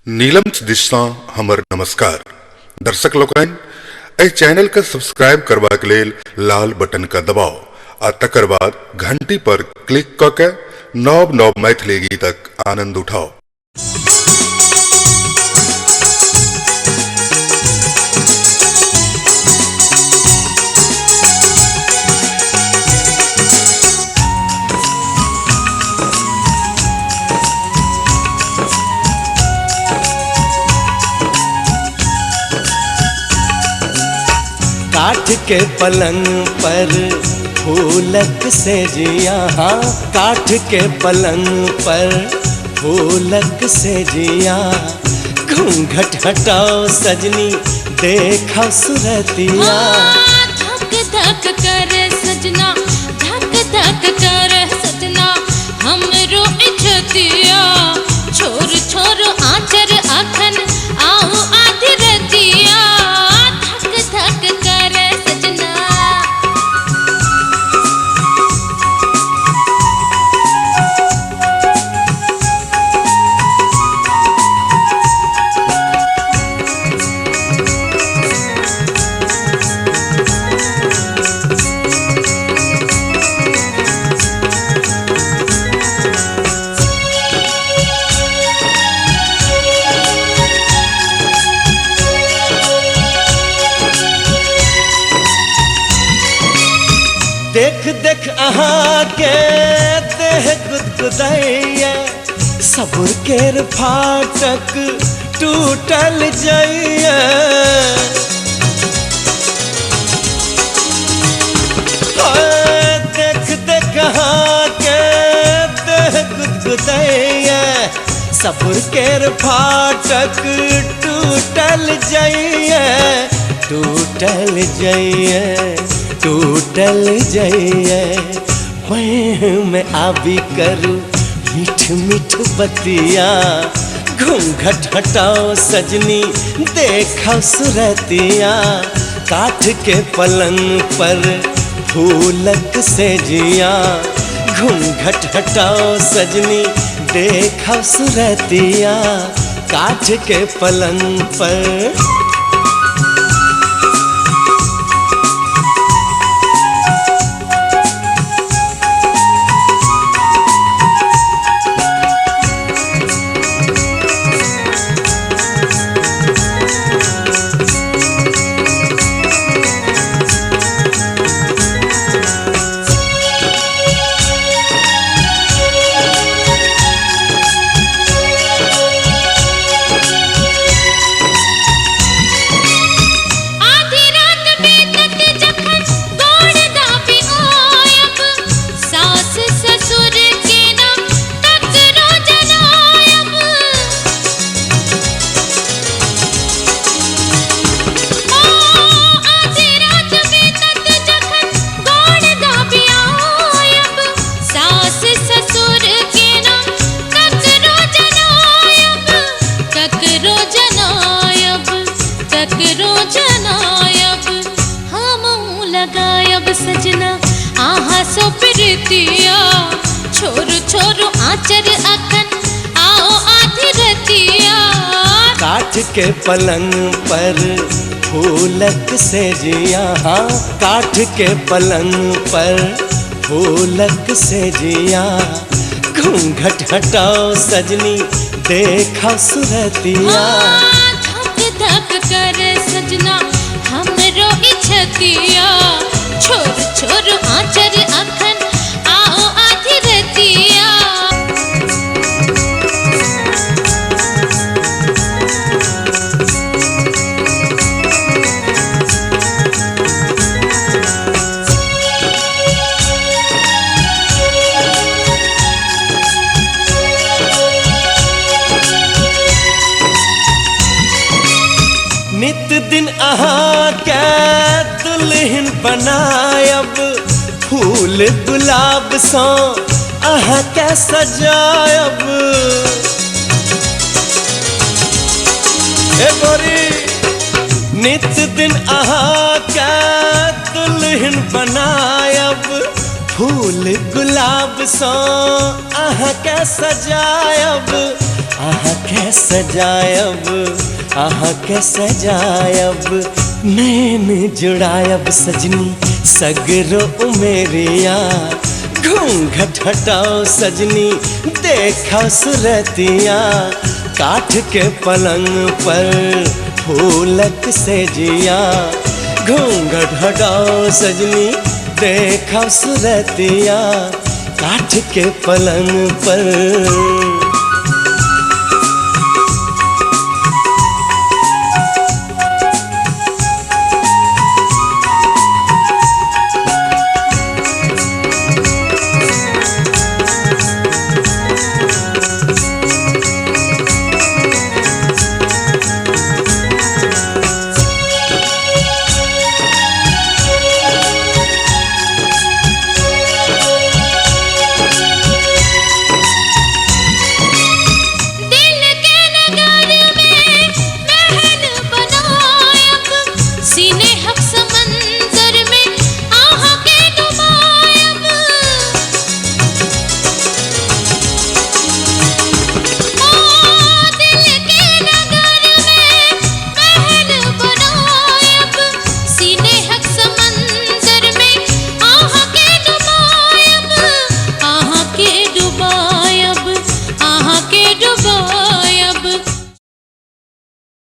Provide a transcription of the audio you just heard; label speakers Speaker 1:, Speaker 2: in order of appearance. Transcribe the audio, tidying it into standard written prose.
Speaker 1: नीलम दिससँ हमर नमस्कार। दर्शक लोकनि, एहि चैनल के सब्सक्राइब करबाक लेल लाल बटन के दबाउ आ तकर बाद घंटी पर क्लिक क के नव नव मैथिली गीतक आनंद उठाउ।
Speaker 2: काठ के पलंग पर फूलक से जिया, काठ के पलंग पर फूलक से जिया। घूंघट हटाओ सजनी देखो सुरतिया।
Speaker 3: धक धक कर सजना, धक धक कर सजना, हमरो इच्छतिया। छोर छोर आंचर आखन आओ आधी रतिया। धक धक कर सजना।
Speaker 2: देख देख अहाँ के देह गुदगुदैया, सब्र केर फाटक टूटल जाइया। देख देख अहाँ के देह गुदगुदैया, सब्र केर फाटक टूटल जाइया, टूटल जाइया, टूटल जाइए। बाँह में आबी करू मीठ मीठ बतिया। घूंघट हटाओ सजनी देखो सुरतिया। काठ के पलंग पर फूलक से जिया। घूंघट हटाओ सजनी देखो सुरतिया। काठ के पलंग पर।
Speaker 3: आधी रात बीतत जखन गोड़ दाबी आयब, सास ससुर के ना तकरो जनायब। ओ आधी रात बीतत जखन गोड़ दाबी आयब, सास ससुर के ना तकरो जनायब, तकरो जनायब, तकरो जनायब। हमहू लगायब सजना आहा सो प्रीतिया। छोर छोर आंचर अखन आओ आधी रतिया।
Speaker 2: काठ के पलंग पर फूलक से जिया, काठ के पलंग पर फूलक से जिया। घूंघट हटाओ सजनी देखो सुरतिया।
Speaker 3: धक धक कर सजना हमरो इच्छतिया। छोर छोर आंचर अखन आओ आधी रतिया।
Speaker 2: नित दिन अहाँ के दुल्हन बनायब, फूल गुलाब सँ अहाँ के सजायब। हे गोरी, नित दिन अहाँ के दुल्हन बनायब, फूल गुलाब सँ अहाँके सजायब, अहाँके सजायब, अहाँके सजायब। नैन जुड़ायब सजनी सगरो उमेरिया, घूंघट हटाओ सजनी देखो सुरतिया। काठ के पलंग पर फूलक से जिया, घूंघट हटाओ सजनी देखो सुरतिया, काठ के पलंग पर।